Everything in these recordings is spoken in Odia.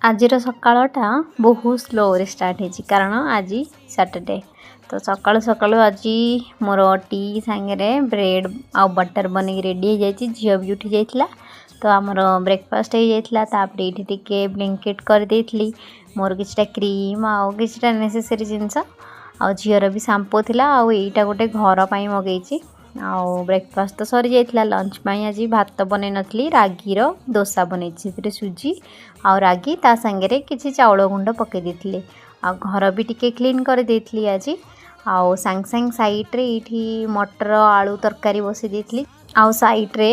ଆଜିର ସକାଳଟା ବହୁତ ସ୍ଲୋରେ ଷ୍ଟାର୍ଟ ହେଇଛି, କାରଣ ଆଜି ସାଟର୍ଡେ। ତ ସକାଳୁ ସକାଳୁ ଆଜି ମୋର ଟି ସାଙ୍ଗରେ ବ୍ରେଡ଼୍ ଆଉ ବଟର୍ ବନେଇକି ରେଡ଼ି ହେଇଯାଇଛି। ଝିଅ ବି ଉଠି ଯାଇଥିଲା, ତ ଆମର ବ୍ରେକଫାଷ୍ଟ ହେଇଯାଇଥିଲା। ତାପରେ ଏଇଠି ଟିକେ ବ୍ଲିଙ୍କିଟ୍ କରିଦେଇଥିଲି, ମୋର କିଛିଟା କ୍ରିମ୍ ଆଉ କିଛିଟା ନେସେସରୀ ଜିନିଷ, ଆଉ ଝିଅର ବି ସାମ୍ପୋ ଥିଲା, ଆଉ ଏଇଟା ଗୋଟେ ଘର ପାଇଁ ମଗେଇଛି। ଆଉ ବ୍ରେକଫାଷ୍ଟ ତ ସରିଯାଇଥିଲା। ଲଞ୍ଚ ପାଇଁ ଆଜି ଭାତ ବନେଇ ନଥିଲି, ରାଗିର ଦୋସା ବନେଇଛି। ସେଥିରେ ସୁଜି ଆଉ ରାଗି, ତା ସାଙ୍ଗରେ କିଛି ଚାଉଳ ଗୁଣ୍ଡ ପକାଇ ଦେଇଥିଲି। ଆଉ ଘର ବି ଟିକେ କ୍ଲିନ୍ କରିଦେଇଥିଲି ଆଜି। ଆଉ ସାଙ୍ଗେ ସାଙ୍ଗେ ସାଇଡ଼୍ରେ ଏଇଠି ମଟର ଆଳୁ ତରକାରୀ ବସେଇ ଦେଇଥିଲି, ଆଉ ସାଇଡ଼୍ରେ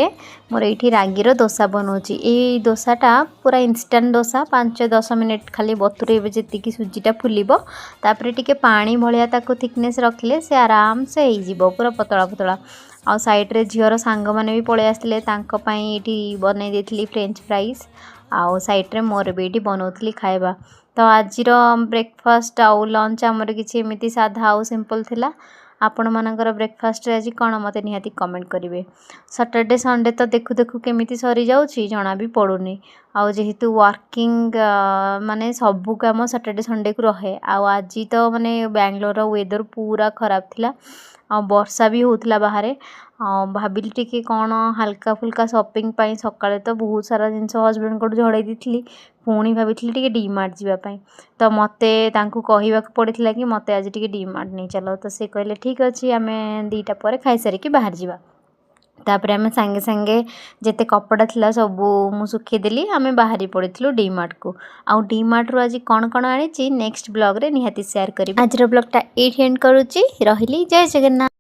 ମୋର ଏଇଠି ରାଗିର ଦୋସା ବନଉଛି। ଏଇ ଦୋସାଟା ପୁରା ଇନଷ୍ଟାଣ୍ଟ ଦୋସା। 5-10 ମିନିଟ୍ ଖାଲି ବତୁରେଇବେ, ଯେତିକି ସୁଜିଟା ଫୁଲିବ। ତାପରେ ଟିକେ ପାଣି ଭଳିଆ ତାକୁ ଥିକନେସ୍ ରଖିଲେ ସେ ଆରାମସେ ହେଇଯିବ ପୁରା ପତଳା ପତଳା। ଆଉ ସାଇଡ଼୍ରେ ଝିଅର ସାଙ୍ଗମାନେ ବି ପଳେଇ ଆସିଥିଲେ, ତାଙ୍କ ପାଇଁ ଏଇଠି ବନେଇ ଦେଇଥିଲି ଫ୍ରେଞ୍ଚ ଫ୍ରାଇସ୍, ଆଉ ସାଇଡ଼୍ରେ ମୋର ବି ଏଇଠି ବନଉଥିଲି ଖାଇବା। ତ ଆଜିର ବ୍ରେକଫାଷ୍ଟ ଆଉ ଲଞ୍ଚ ଆମର କିଛି ଏମିତି ସାଧା ଆଉ ସିମ୍ପଲ୍ ଥିଲା। ଆପଣମାନଙ୍କର ବ୍ରେକଫାଷ୍ଟରେ ଆଜି କ'ଣ, ମୋତେ ନିହାତି କମେଣ୍ଟ କରିବେ। ସଟର୍ଡେ ସଣ୍ଡେ ତ ଦେଖୁ ଦେଖୁ କେମିତି ସରିଯାଉଛି, ଜଣା ବି ପଡ଼ୁନି। ଆଉ ଯେହେତୁ ୱାର୍କିଂ, ମାନେ ସବୁ କାମ ସଟର୍ଡେ ସଣ୍ଡେକୁ ରହେ। ଆଉ ଆଜି ତ ମାନେ ବାଙ୍ଗଲୋରର ୱେଦର୍ ପୁରା ଖରାପ ଥିଲା ଆଉ ବର୍ଷା ବି ହେଉଥିଲା ବାହାରେ। ଆଉ ଭାବିଲି ଟିକେ କ'ଣ ହାଲକା ଫୁଲକା ସପିଂ ପାଇଁ। ସକାଳେ ତ ବହୁତ ସାରା ଜିନିଷ ହଜବେଣ୍ଡଙ୍କଠୁ ଝଡ଼େଇ ଦେଇଥିଲି। ପୁଣି ଭାବିଥିଲି ଟିକେ ଡିମାର୍ଟ ଯିବା ପାଇଁ। ତ ମୋତେ ତାଙ୍କୁ କହିବାକୁ ପଡ଼ିଥିଲା କି ମୋତେ ଆଜି ଟିକେ ଡିମାର୍ଟ ନେଇ ଚାଲ। ତ ସେ କହିଲେ, ଠିକ୍ ଅଛି, ଆମେ 2ଟା ପରେ ଖାଇସାରିକି ବାହାରି ଯିବା। ତାପରେ ଆମେ ସାଙ୍ଗେ ସାଙ୍ଗେ ଯେତେ କପଡ଼ା ଥିଲା ସବୁ ମୁଁ ଶୁଖେଇଦେଲି, ଆମେ ବାହାରି ପଡ଼ିଥିଲୁ ଡିମାର୍ଟକୁ। ଆଉ ଡିମାର୍ଟରୁ ଆଜି କ'ଣ କ'ଣ ଆଣିଛି, ନେକ୍ସଟ ବ୍ଲଗ୍ରେ ନିହାତି ସେୟାର କରିବି। ଆଜିର ବ୍ଲଗ୍ଟା ଏଇଠି ଏଣ୍ଡ କରୁଛି। ରହିଲି, ଜୟ ଜଗନ୍ନାଥ।